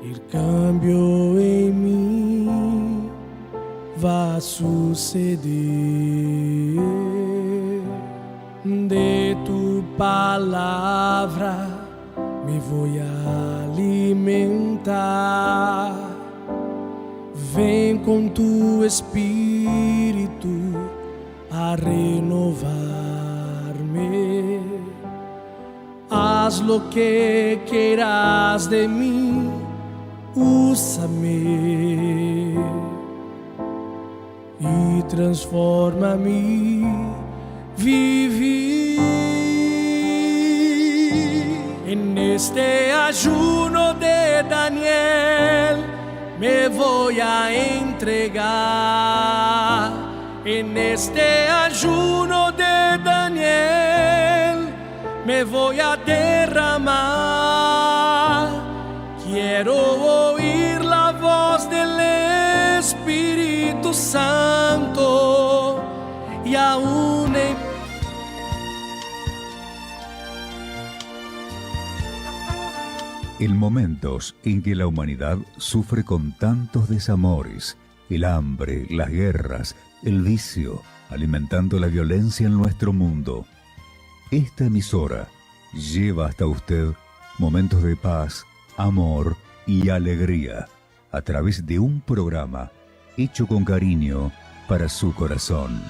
El cambio en mí va a suceder. De tu palabra me voy a alimentar. Ven con tu espíritu a renovarme. Haz lo que quieras de mí, úsame y transforma mi vivir. En este ayuno de Daniel me voy a entregar. En este ayuno de Daniel me voy a derramar. Quiero oír la voz del Espíritu Santo y aún en En momentos en que la humanidad sufre con tantos desamores, el hambre, las guerras, el vicio, alimentando la violencia en nuestro mundo, esta emisora lleva hasta usted momentos de paz, amor y alegría a través de un programa hecho con cariño para su corazón.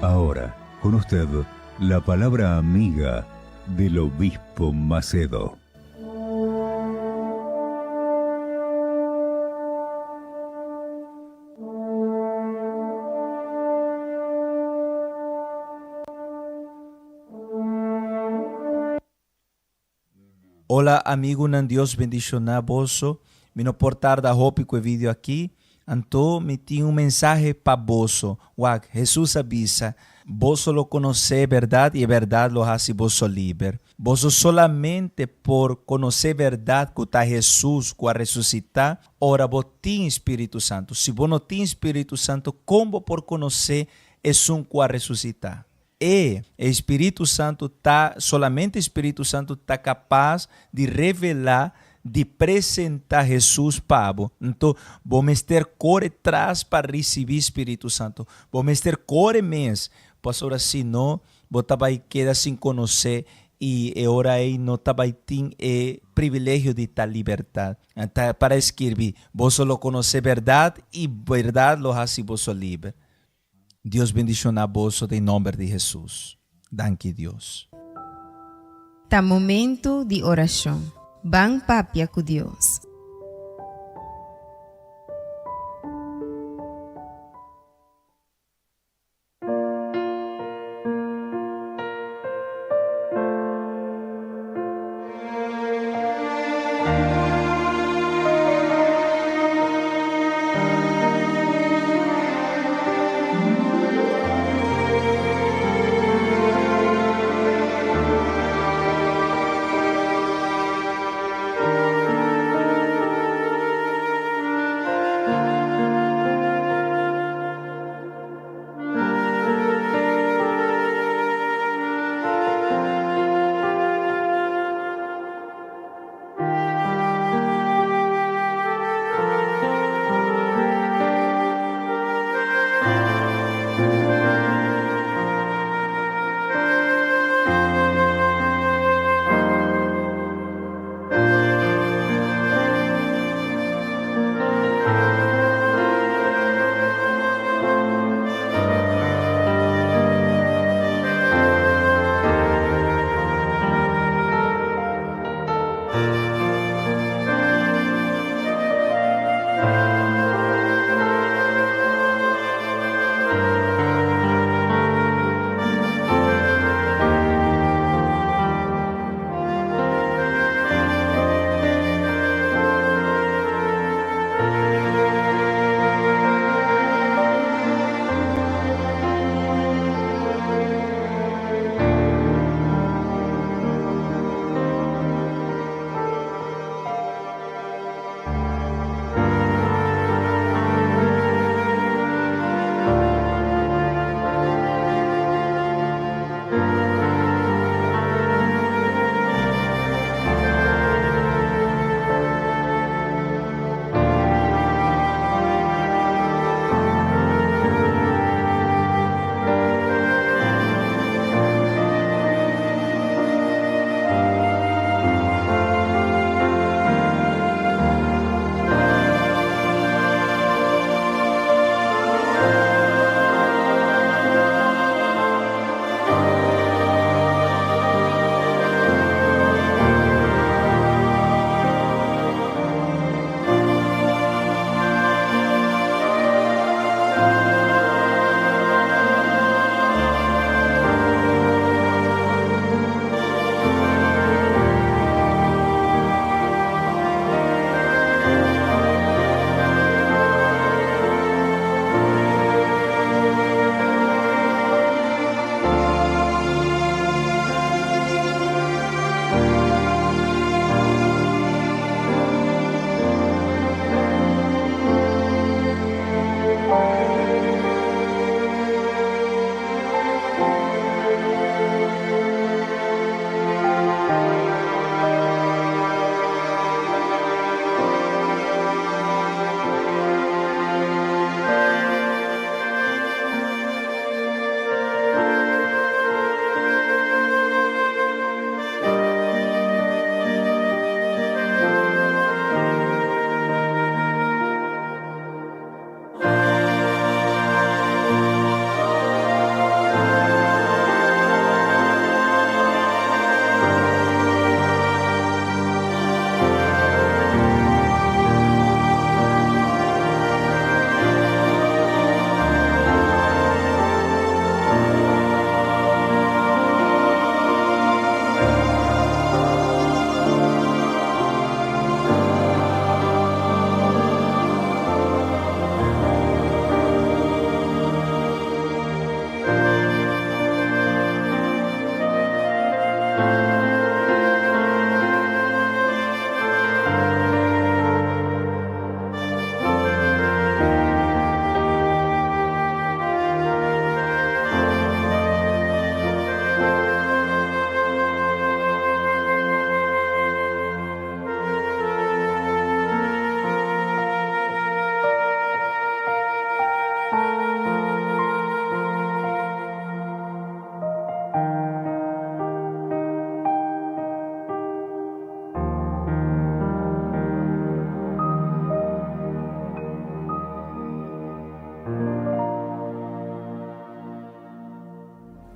Ahora, con usted, la palabra amiga del obispo Macedo. Hola amigunan Dios bendiciona boso. Mi no por tarda hopi cu e video aki. Anto mi tin un mensahe pa boso. Wak, Jesus a bisa, Boso lo conoce e berdad y e berdad lo haci boso liber. Boso solamente por conoce e berdad cu ta Jesus cu a resucita ora bo tin Spiritu Santo. Si bo no tin Spiritu Santo, con bo por conoce esun cu a resucita? E, e Spiritu Santu ta, solamente Spiritu Santu ta kapas di revelá, di presentá Hesus pa bo. Nto, bo mester kore tras pa risibí Spiritu Santu. Bo mester kore mes, pasobra si no, bo ta bai keda sin konosé i e ora ei no ta bai tin e privilegio di ta libertat. Ta para skirbi, Boso lo konosé bèrdat i bèrdat lo hasi boso liber. Dios bendiciona boso den nomber di Jesus. Danki Dios. Ta momento di oracion. Ban papia cu Dios.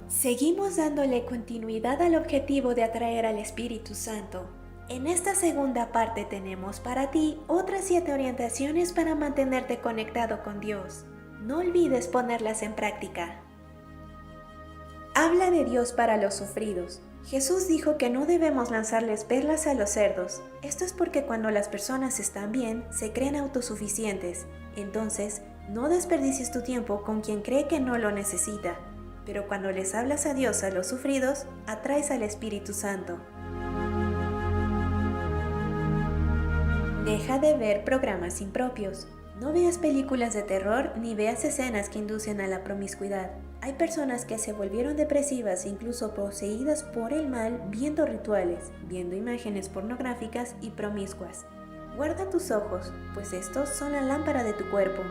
Seguimos dándole continuidad al objetivo de atraer al Espíritu Santo. En esta segunda parte tenemos para ti otras siete orientaciones para mantenerte conectado con Dios. No olvides ponerlas en práctica. Habla de Dios para los sufridos. Jesús dijo que no debemos lanzarles perlas a los cerdos. Esto es porque cuando las personas están bien, se creen autosuficientes. Entonces, no desperdicies tu tiempo con quien cree que no lo necesita. Pero cuando les hablas a Dios a los sufridos, atraes al Espíritu Santo. Deja de ver programas impropios. No veas películas de terror ni veas escenas que inducen a la promiscuidad. Hay personas que se volvieron depresivas e incluso poseídas por el mal viendo rituales, viendo imágenes pornográficas y promiscuas. Guarda tus ojos, pues estos son la lámpara de tu cuerpo.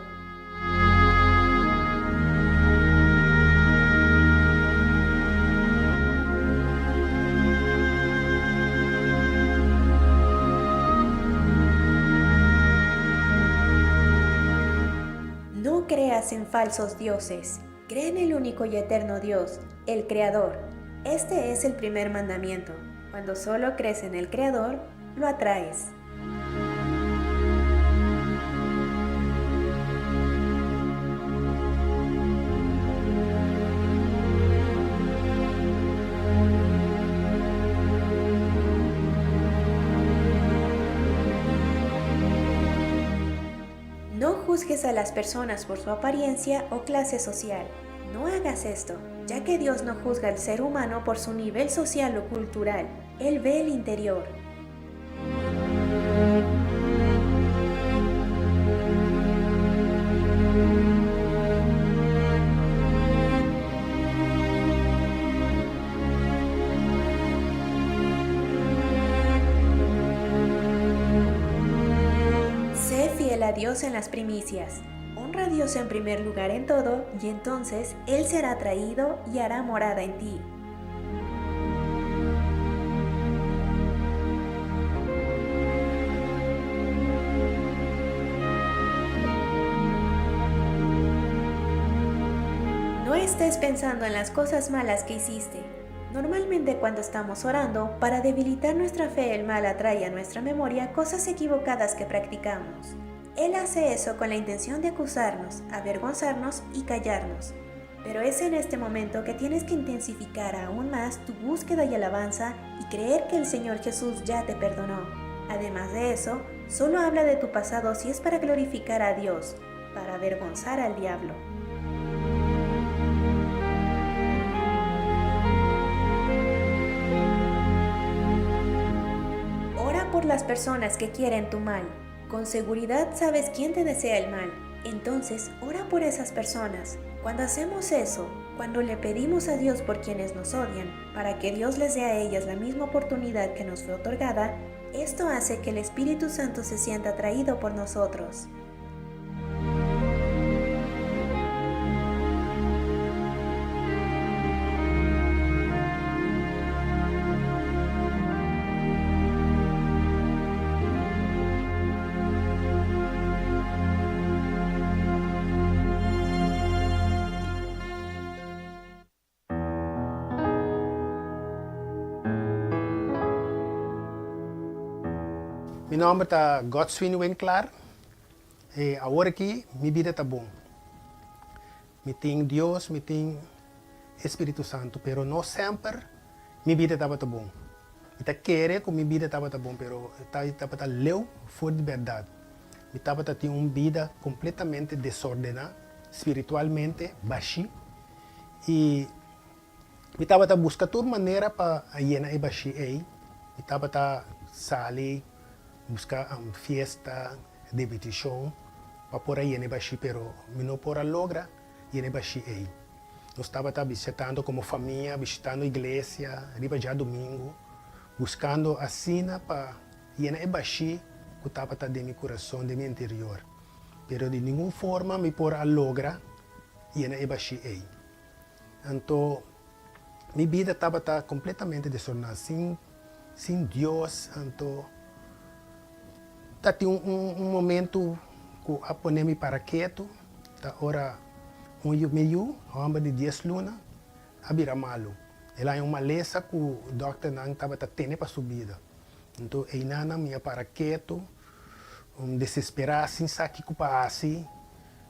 No creas en falsos dioses. Cree en el único y eterno Dios, el Creador. Este es el primer mandamiento. Cuando solo crees en el Creador, lo atraes. No juzgues a las personas por su apariencia o clase social. No hagas esto, ya que Dios no juzga al ser humano por su nivel social o cultural. Él ve el interior. Sé fiel a Dios en las primicias. Honra a Dios en primer lugar en todo, y entonces Él será traído y hará morada en ti. No estés pensando en las cosas malas que hiciste. Normalmente cuando estamos orando, para debilitar nuestra fe, el mal atrae a nuestra memoria cosas equivocadas que practicamos. Él hace eso con la intención de acusarnos, avergonzarnos y callarnos. Pero es en este momento que tienes que intensificar aún más tu búsqueda y alabanza y creer que el Señor Jesús ya te perdonó. Además de eso, solo habla de tu pasado si es para glorificar a Dios, para avergonzar al diablo. Ora por las personas que quieren tu mal. Con seguridad sabes quién te desea el mal. Entonces, ora por esas personas. Cuando hacemos eso, cuando le pedimos a Dios por quienes nos odian, para que Dios les dé a ellas la misma oportunidad que nos fue otorgada, esto hace que el Espíritu Santo se sienta atraído por nosotros. Mi nòmber ta Godswin Winklaar. I awor aki mi bida ta bon. Mi tin Dios, mi tin e Spiritu Santu, pero no semper mi bida tabata bon. Mi ta kere ku mi bida tabata bon, pero e tabata leu for di bèrdat. Mi tabata tin un bida kompletamente desordená, spiritualmente bashí i. Mi tabata buska tur manera pa yena e bashí ei. Mi tabata sali buska fiesta, dibertishon pa por a yena e bashí, pero mi no por a logra yena e bashí ei. Nos tabata bishitando komo famia, bishitando iglesia riba djadumingu, buskando asina pa yena e bashí ku tabata den mi kurason, den mi interior. Pero di ningun forma mi por a logra yena e bashí ei. Anto mi bida tabata kompletamente desordená, sin sin Dios. Anto ta tin un un momentu ku a pone mi para ketu, ta ora un yu mi yu, hòmber di dies luna, a bira malu. El a haña un malesa ku dòkternan tabata tene pa su bida. Anto einanan mi a para ketu, desesperá, sin sa kiko pa hasi.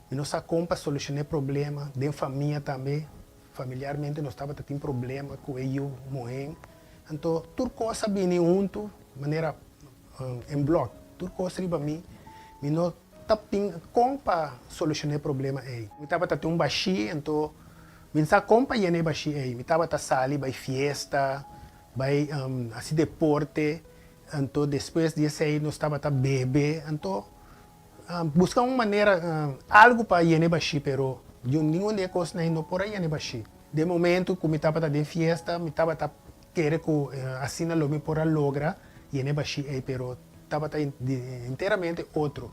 Mi no sa kon pa solushoná e problema. Den famia tambe, familiarmente nos tabata tin problema ku e yu muhé. Anto tur kos a bini huntu manera en blòk. Tur kos riba mi. Mi no ta tin kon pa solushoná e problema ei. Mi tabata tin un bashí, anto mi no sa kon pa yena e bashí ei. Mi tabata sali bai fiesta, bai hasi deporte, anto despues di esei nos tabata bebe. Anto Buska un manera, algu pa yena e bashí, pero di ningun di e kosnan ei no por a yena e bashí. Den momentu ku mi tabata den fiesta, mi tabata kere ku asina lo mi por a logra yena e bashí ei, pero tabata enteramente otro.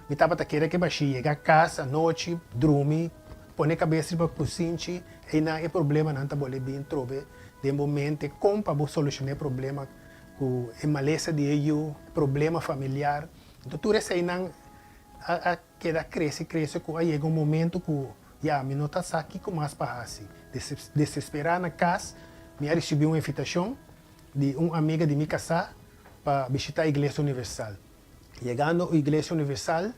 Mi tabata kere ku e bashí yega kas anochi, drumi, pone kabes riba kusinchi, einan e problemanan ta bolbe bin trobe den bo mente kon pa bo solushoná e problema ku e malesa di e yu, problema familiar. Enton tur eseinan a keda krese krese ku a yega un momento ku ya mi no ta sa kiko mas pa hasi. Desesperá na kas mi a risibí un invitashon di un amiga di mi kasá pa bishitá Iglesia Universal. Yegando Iglesia Universal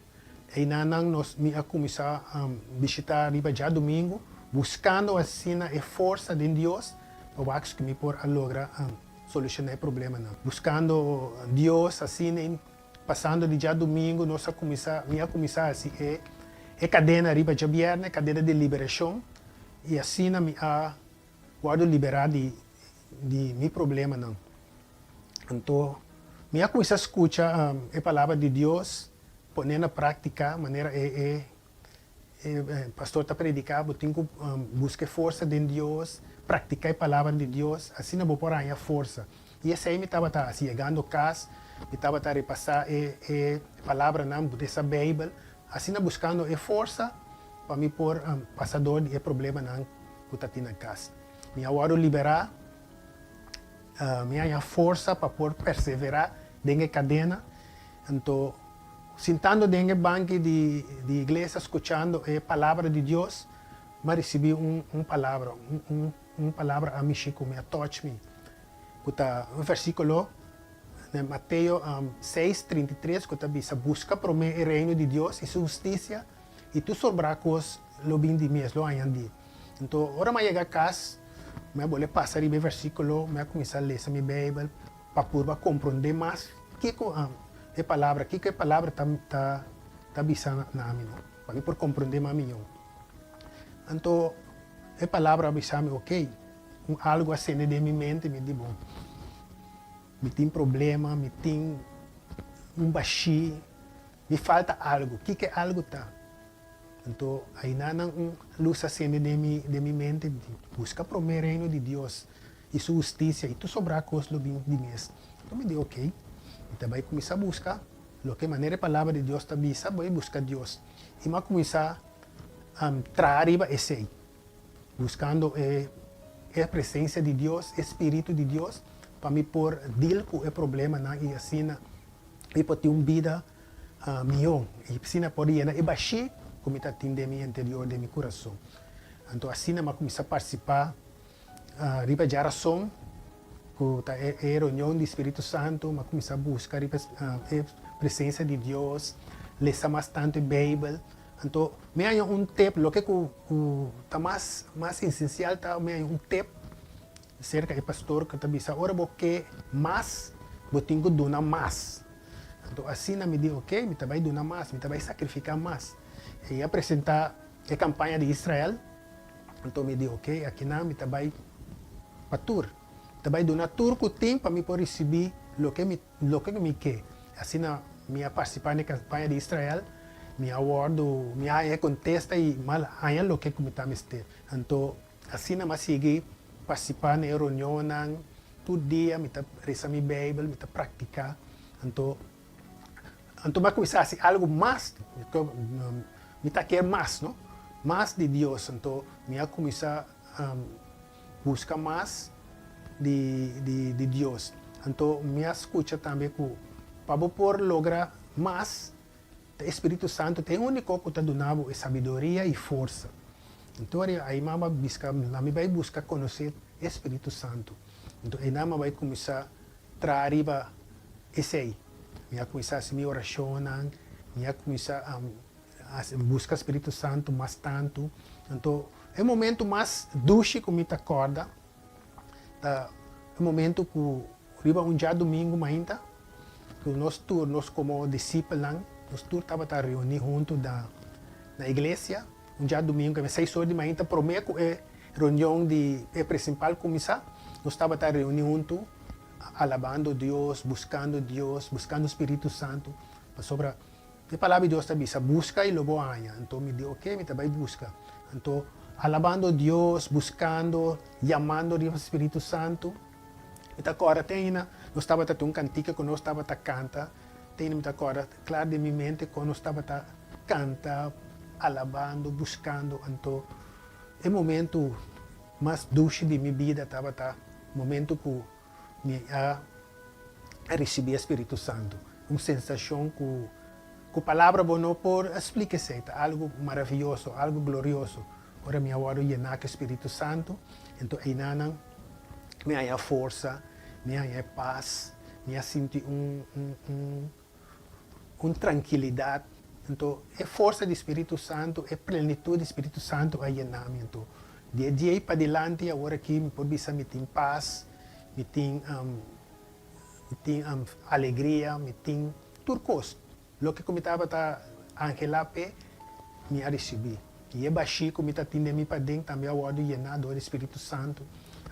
einan nan nos mi a kuminsá bishitá riba djadumingu buskando asina e forsa den Dios pa wak ku mi por a logra solushoná e problemanan. Buskando Dios asina i pasando di djadumingu nos a kuminsá, mi a kuminsá hasi e e kadena riba djabièrnè, kadena di liberashon, i asina mi a wòrdu liberá di di mi problemanan. Anto mi a kuminsá skucha e palabra di Dios, pon'é na práktika manera e e E pastor ta prediká, bo tin ku buska e forsa den Dios, praktiká e palabra di Dios, asina bo por haña forsa. I esei mi tabata hasi, yegando kas, mi tabata repasá e e palabranan di esa Beibel, asina buskando e forsa pa mi por pasa dor di e problemanan ku ta tin na kas. Mi a wòrdu liberá, mi a haña forsa pa por perseverá den e kadena. Anto, sintando den e banki di di iglesia skuchando e palabra di Dios, m'a risibí un un palabra, un un un palabra a mishi ku mi, a touch mi, ku ta un versíkulo den Mateo seis, 33 ku ta bisa, Buska promé e reino di Dios i su hustisia, i tur sobrá kos lo bin di mes, lo añadí. Anto, ora m'a yega kas, mi a bolbe pasa riba e versíkulo, mi a kuminsá lesa mi Beibel, Pa purba komprondé mas kiko e palabra, kiko e palabra ta ta ta bisa na mi no, pa mi por komprondé mas mihó. Anto e palabra a bisa mi, okey, un algu a sende den mi mente, mi di bon, mi tin problema, mi tin un bashí, mi falta algu, kiko e algu ta? Anto ainanan un lus a sende den mi den mi mente, mi di, buska promé reino di Dios i su hustisia i tur sobrá kos lo bin di mes. Anto mi di, ok, mi ta bai kuminsá buska loke manera e Palabra di Dios ta bisa, bai buska Dios. I mi a kuminsá traha riba esei, buskando e e presensia di Dios, e Spiritu di Dios, pa mi por deal ku e problemanan i asina mi por tin un bida mihó i asina por yena e bashí ku mi ta tin den mi interior, den mi kurason. Anto asina mi a kuminsá partisipá Riba djarason ku ta e reunion di Spiritu Santu, mi a kuminsá buska riba e presensia di Dios, lesa mas tantu e Beibel. Anto mi haña un tep, loke ku ku ta mas mas esensial ta mi haña un tep serka e pastor ku ta bisa ora bo ke mas, bo tin ku duna mas. Anto asina mi di oke, mi ta bai duna mas, mi ta bai sakrifiká mas. E a presentá e kampaña di Israel. Anto mi di, ok, akinan mi ta bai. pa tur. Mi ta bai duna tur ku tin pa mi por risibí loke mi loke ku mi ke. Asina mi a partisipá na e kampaña di Israel, mi a wòrdu, mi a haña e kontesta i mi a haña loke ku mi ta mester. Anto asina mi a sigui partisipá na e reunionnan, tur dia mi ta resa mi Beibel, mi ta praktiká. Anto Anto mi a kuminsá hasi algu mas, mi ta kier mas, no? Mas di Dios. Anto mi a kuminsá buska mas di di Dios. Anto mi a skucha tambe ku pa bo por logra mas, ta e Spiritu Santu ta e úniko ku ta duna bo e sabiduria i forsa. Anto ai mama biska, mi bai buska konosé e Spiritu Santu. Anto einan mi a bai kuminsá traha riba esei. Mi a kuminsá hasi mi orashonnan, mi a kuminsá buska Spiritu Santu mas tantu. Anto e momentu mas dushi ku mi ta kòrda ta e momentu ku riba un djadumingu mainta ku nos tur, nos komo disipelnan, nos tur tabata reuní huntu na iglesia un djadumingu, kende seis ora di mainta promé ku e reunion di e prinsipal kuminsá, nos tabata reuní huntu alabando Dios, buskando Dios, buskando Spiritu Santu, pasobra e Palabra di Dios ta bisa, Buska i lo bo haña. Anto mi di, Oke, mi ta bai buska. Anto, alabando Dios, buskando, yamando riba Spiritu Santu, mi ta kòrda te ainda nos tabata tin un kantika ku nos tabata kanta, te ainda mi ta kòrda klar den mi mente kon nos tabata kanta, alabando, buskando. Anto, e momentu mas dushi di mi bida tabata momentu ku mi a risibí e Spiritu Santu. Un sensashon ku ku palabra bo no por splika esei. Ta algu maravioso, algu glorioso. Ora mi a wòrdu yená ku e Spiritu Santu, enton einanan mi a haña forsa, mi a haña e pas, mi a sinti un un un un trankilidat. Anto e forsa di Spiritu Santu, e plenitut di Spiritu Santu a yena mi. Anto di e dia ei padilanti awor aki mi por bisa mi tin pas, mi tin mi tin alegria, mi tin tur kos. Loke ku mi tabata anhelá p'e, mi a risibí. I e bashí ku mi ta tin den mi paden tambe a wòrdu yená dor di Spiritu Santu.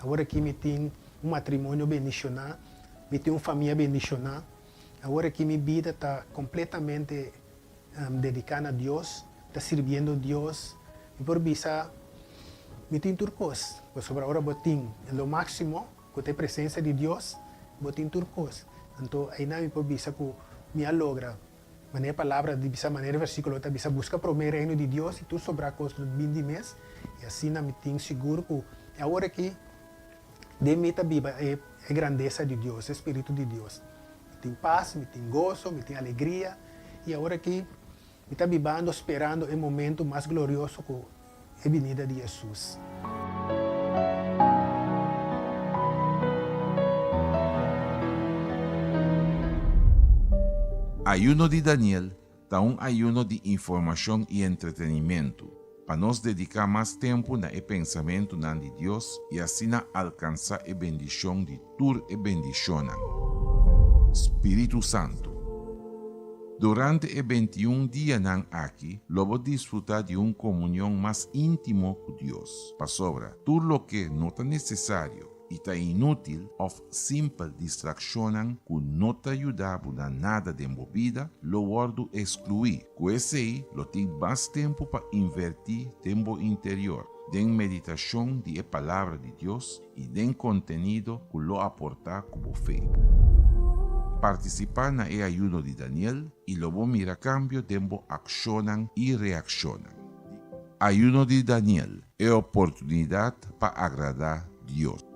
Awor aki mi tin un matrimonio bendishoná, mi tin un famia bendishoná. Awor aki mi bida ta completamente dedica na Dios, ta sirbiendo Dios. Mi por bisa mi tin tur cos, pasobra ora bo tin lo maximo cu ta e presencia di Dios, bo tin tur cos. Anto ayina mi por bisa cu mi a logra, manera e palabra di bisa, manera e versiculo ta bisa, busca prome e reino di Dios y tur sobra cos lo bin di mes. Y asina mi tin sigur cu awor aki Den mi ta biba e grandesa di Dios, e Spiritu di Dios. Mi tin pas, mi tin goso, mi tin alegria, i awor aki mi ta bibando sperando e momento mas glorioso ku e binida di Hesus. Ayuno di Daniel ta un ayuno di informashon i entretenimentu, pa nos dediká mas tempu na e pensamentunan di Dios i asina alkansá e bendishon di tur e bendishonnan. Spiritu Santu. Durante e beintiun dianan aki lo bo disfrutá di un komunion mas íntimo ku Dios, pasobra tur loke no ta nesesario i ta inútil òf simpel distrakshonnan ku no ta yuda bo na nada den bo bida lo wòrdu ekskluí. Ku esei lo tin mas tempu pa invertí den bo interior, den meditashon di e Palabra di Dios i den kontenido ku lo aportá ku bo fe. Partisipá na e Ayuno di Daniel i lo bo mira kambio den bo akshonnan i reakshonnan. Ayuno di Daniel, e oportunidat pa agradá Dios.